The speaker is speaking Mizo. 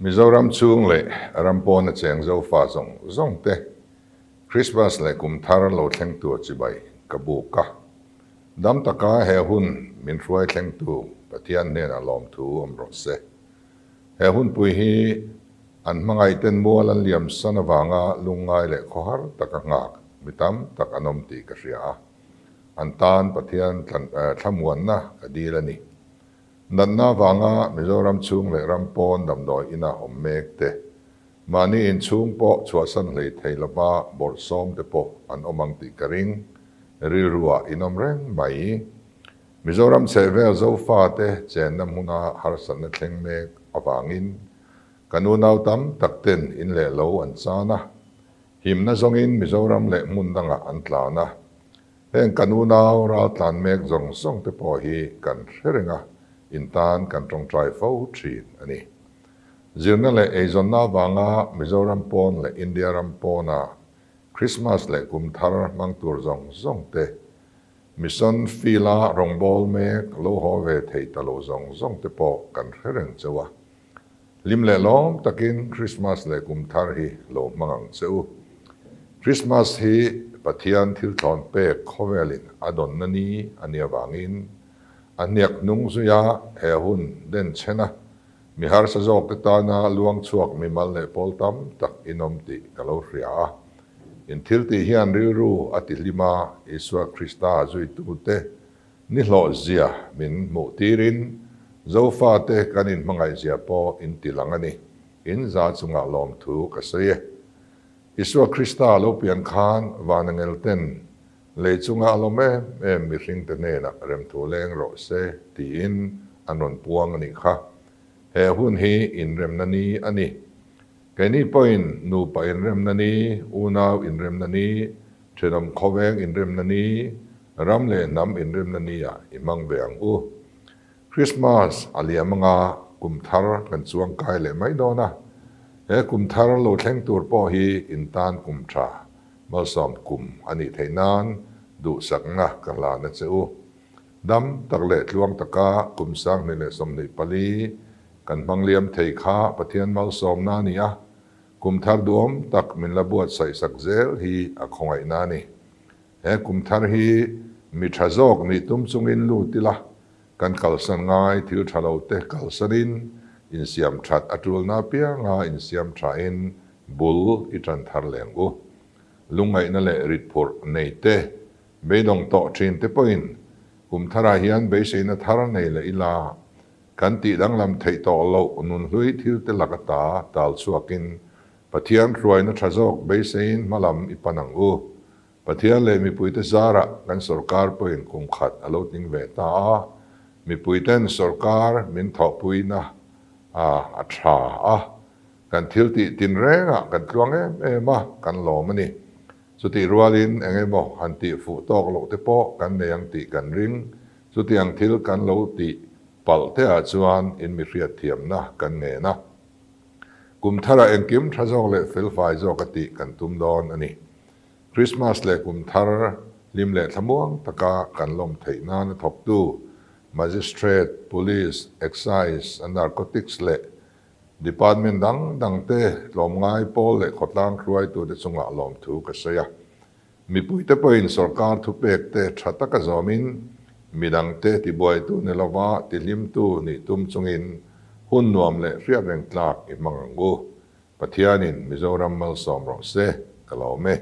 Mizoram chhung leh ram pawna cheng Zofa zawng zawng te Krismas leh kum thar lo thleng tur chibai ka buk a. Dam taka he hun min hruai thlengtu Pathian hnenah lawmthu awm rawh se. He hunpui hi an hmangaihten mual an liam san avanga lungngai leh khawhar taka nghak mi tam tak an awm tih ka hria a. An tan Pathian thlamuanna ka dil a ni. Natna avanga Mizoram chhung leh ram pawn damdawi ina awm mek te, mahni inchhung pawh chhuahsan hlei thei lova bawrhsawm te pawh an awm ang tih ka ring, rilruah in awm reng mai. Mizoram chhehvel Zofate chenna hmuna harsatna thleng mek avangin kan unau tam tak ten in leh lo an chan a, himna zawngin Mizoram leh hmun dangah an tlan a. Heng kan unau raltlan mek zawng zawng te pawh hi kan hre reng a, in tan kan tawngtai fo thin a ni. Zirna leh eizawnna avanga Mizoram pawn leh India ram pawna Krismas leh kum thar hmang tur zawng zawng te, mission field-a rawngbâwl mek lo haw ve thei ta lo zawng zawng te pawh kan hre reng cheu a. Hlim leh lawm takin Krismas leh kum thar hi lo hmang ang che u. Krismas hi Pathian thil thlawn pek khawvelin a dawnna ni a nih avangin a hniak hnung zuia he hun den chhena mi harsa zawkte tana luang chhuak mimal leh pawl tam tak in awm tih ka lo hria a. In thil tih hian rilru a ti hlim a, Isua Krista zuitute Ni hlawh zia min hmuh tirin Zofate kan inhmangaih zia pawh in ti lang a ni. In za chungah lawmthu ka sawi e. Isua Krista lo pian khan vanangel ten lei chunga a lawm em em mihringte hnenah remthu leng rawh se tiin an rawn puang a nih kha. He hun hi inremna ni a ni. Keini pawhin nupa inremna ni, unau inremna ni, thenawm khawveng inremna ni, ram leh hnam inremna ni ah i hmang ve ang u. Christmas a liam anga kum thar kan chuang kai leh mai dawn a, he kum thar lo thleng tur pawh hi in tan kum tha malsawm kum a nih theih nan duhsakna ka hlan a che u. Dam tak leh tluang taka kum 2024 Kan hmang liam thei kha Pathian malsawmna a ni a, kum thar duhawm tak min la buatsaih sak zel hi a khawngaihna a ni. He kum thar hi mi tha zawk nih tum chungin lut ila, kan kalsan ngai thil tha lo te kalsanin insiam that a tulna apianga insiam thain bul i tan thar leng u. Lungngaihna leh ritphurh nei te, beidawng tawh thin te pawhin kum tharah hian beiseina thar nei leh ila, Kan tih danglam theih tawh loh nunhlui thil te lak ata tal chhuakin Pathian hruaina tha zawk beiseiin hmalam i pan ang u. Pathian leh mipuite zarah kan sawrkar pawhin kum khat a lo tling ve ta a, mipuiten sawrkar min thawhpuina a a tha a, kan thil tih tinrengah kan tluang em em a, kan lawm a ni. Chutih rualin eng emaw han tih fuh tawk loh te pawh kan nei ang tih kan ring. Chutiang thil kan lo tih palh te ah chuan in mi hriatthiamna kan ngen a. Kum tharah engkim tha zawk leh felfai zawk a tih kan tum dawn a ni. Krismas leh kum thar hlim leh thlamuang taka kan lawm theih nana thawktu Magistrate, Police, Excise, Narcotics leh Department dang dangte tlawmngai pawl leh khawtlang hruaitute chungah lawmthu ka sawi a. Mipuite pawhin sorkar thupekte tha taka zawmin midangte tibuaitu ni lova tihlimtu nih tum chungin hun nuam leh hriat reng tlak i hmang ang u. Pathianin Mizoram malsawm rawh se, ka lawm e.